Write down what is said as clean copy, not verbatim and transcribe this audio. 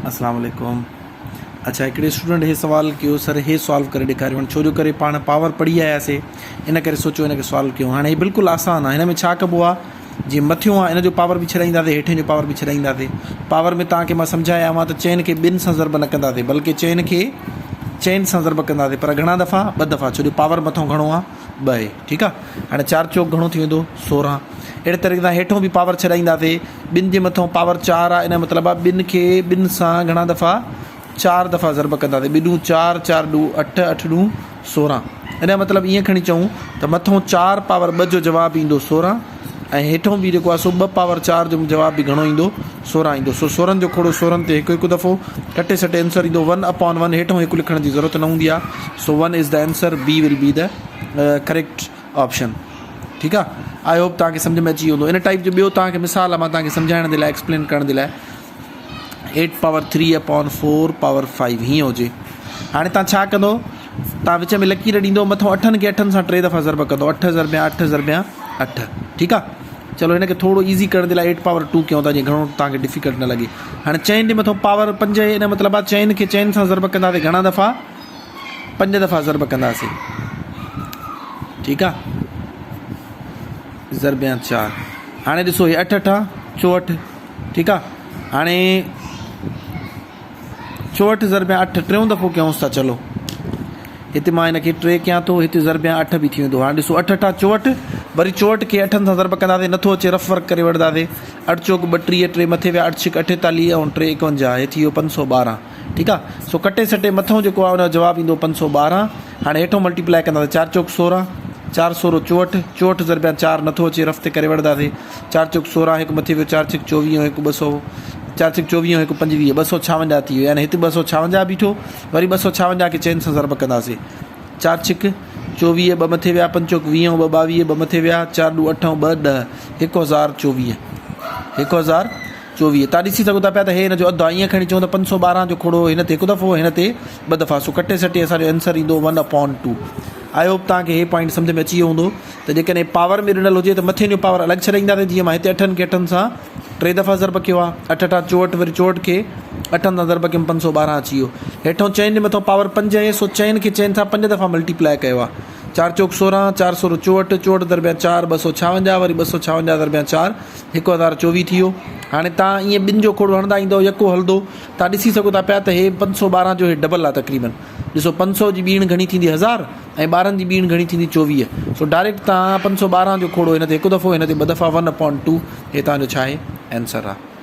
اسلام عليڪم اڇا هڪڙي اسٽوڊنٽ هي سوال ڪيو سر هي سالو ڪري ڏيکاريو هاڻي ڇو جو ڪري پاڻ پاور پڙهي آياسي ان ڪري سوچيو هن کي سالو ڪيون هاڻي هي بلڪل آسان آهي هن ۾ ڇا ڪبو آهي جيئن مٿيون آهي ان جو پاور به ڇڏائينداسي هيٺين جو پاور به ڇڏائينداسي پاور ۾ توهان کي مان سمجهائي آيو آهيان ته چئن کي ٻن سان ضرب نه ڪنداسي بلڪه چئن کي چئن سان ضرب ڪنداسي پر گهڻا دفعا ٻه دفعا ڇو جو پاور مٿو گهڻو آهي ٻه آهي ٺيڪ آ هاڻي چار چوڪ گهڻو ٿي ويندو 16 اهڙي طريقي سان هيٺون به پاور ڇڏائينداسي ٻن جي مٿو پاور چار آ ان جو مطلب آ ٻن کي ٻن سان گهڻا دفعا چار دفعا ضرب ڪنداسي ٻه ڏون چار چار ڏو اٺ اٺ ڏون 16 ان جو مطلب ائين کڻي چئون ته مٿو چار پاور ٻه جو جواب ايندو 16 ۽ هيٺون به جيڪو آ سو ٻه پاور چار جو جواب به گهڻو ايندو 16 ايندو سو 16 جو کوڙو 16 تي هڪ هڪ دفعو ڪٽي سٽي آنسر ايندو 1 اپان 1 هيٺون هڪ لکڻ جي ضرورت نه هوندي آ سو 1 is the answer B will be the correct option ٺيڪ آ I hope توهان کي سمجھ ۾ اچي ويو هوندو ان ٽائپ جو ٻيو توهان کي مثال آ مان توهان کي سمجھائڻ جي لاء ايڪسپلين ڪرڻ جي لاء 8 پاور 3 اپان 4 پاور 5 هيئن هجي هاڻي توهان ڇا ڪندو توهان وچ ۾ لڪير ڏيندو مٿو اٺن کي اٺن سان ٽي دفعا ضرب ڪندو اٺ ضربيان اٺ ضربيان اٺ ٺيڪ آ چلو هن کي ٿورو ايزي ڪرڻ جي لاء ايٽ پاور ٽو ڪيون ٿا جيئن گهڻو توهان کي ڊفيڪلٽ نه لڳي هاڻي چئن جي مٿو پاور پنج آهي ان مطلب آ چئن کي چئن سان ضرب ڪنداسي گهڻا دفعا پنج دفعا ضرب ڪنداسي ٺيڪ آ ضربيان چار هاڻي ڏسو هي اٺ اٺ آ چوهٺ ٺيڪ آ هاڻي چوهٺ ضربيان اٺ ٽيون دفعو ڪيونس ٿا چلو هتي مان هن کي ٽي ڪيان ٿو هتي ضربيان اٺ به ٿي ويندو هاڻي ڏسو اٺ اٺا چوهٺ وري چوهٺ کي اٺن سان ضرب ڪنداسي نٿو اچي رف ورڪ ڪري وٺنداسي اٺ چوڪ ٻٽيهه ٽي مٿي ويا اٺ ڇڪ اٺيتاليهه ۽ ٽي ايڪونجاهه هي ٿي ويو پنج سو ٻارهن ٺيڪ آ سو ڪٽي سٽي مٿئون جيڪو آ ان جو جواب ايندو 512 هاڻي هيٺون ملٽي پلائي ڪنداسين چار چوڪ 16 چار سورو چوهٺ چوهٺ ضربيان چار نٿو اچي رف تي ڪري وٺنداسين چار چوڪ 16 هڪ مٿي ويو چار ڇڪ 24 ۽ هڪ 200 چار ڇڪ 24 ۽ هڪ 25 256 ٿي ويو يعني هت 256 بيٺو وري 256 کي چئن سان ضرب ڪنداسين چار ڇڪ 24 ٻه مٿي ويا پنج چوڪ 20 ۽ ٻه 22 ٻه مٿي ويا چار ڏو اٺ ۽ ٻه 10 1024 1000 24 تان ڏسي سگهو ٿا پيا ته هي هن جو اڌ آهي ائين کڻي چئون ته 512 جو کوڙو هن تي هڪ دفعو هن تي ٻه دفعا سو ڪٽي سٽي اسان جو آنسر ايندو 1 اپون 2 I hope توهان کي هي پوائنٽ سمجھ ۾ اچي ويو هوندو ته جيڪڏهن پاور ۾ ڏنل هجي ته مٿين جو پاور الڳ ڇڏائينداسين جيئن مان هتي اٺن کي اٺن سان ٽي دفعا ضرب ڪيو آهي اٺ اٺا چوهٺ وري چوهٺ کي اٺن سان ضرب ڪيم 512 اچي ويو هيٺون چئن جي مٿو پاور پنج آهي سو چئن کي چئن سان پنج دفعا ملٽيپلائي ڪيو آهي چار چوڪ سورهن چار سورو چوهٺ چوهٺ ضربيان چار ٻه سو ڇاونجاهه وري ٻه سو ڇاونجاهه ضربيان چار 1024 ٿي ويو. هاڻي تان ائين ٻن جو کوڙ هڻندا ايندؤ يڪو هلندو. تان ڏسي سگهو ٿا پيا ته هي 512 جو هي ڊبل آ تقريبن. ڏسو 500 جي ٻيڻ گهڻي ٿيندي هزار ۽ ٻارهن جي ٻيڻ گهڻي ٿيندي 24. سو ڊائريڪٽ تان 512 جو کوڙو هن تي هڪ دفعو هن تي ٻه دفعا ون اپون ٽو هي تان جو ڇا آهي آنسر آ.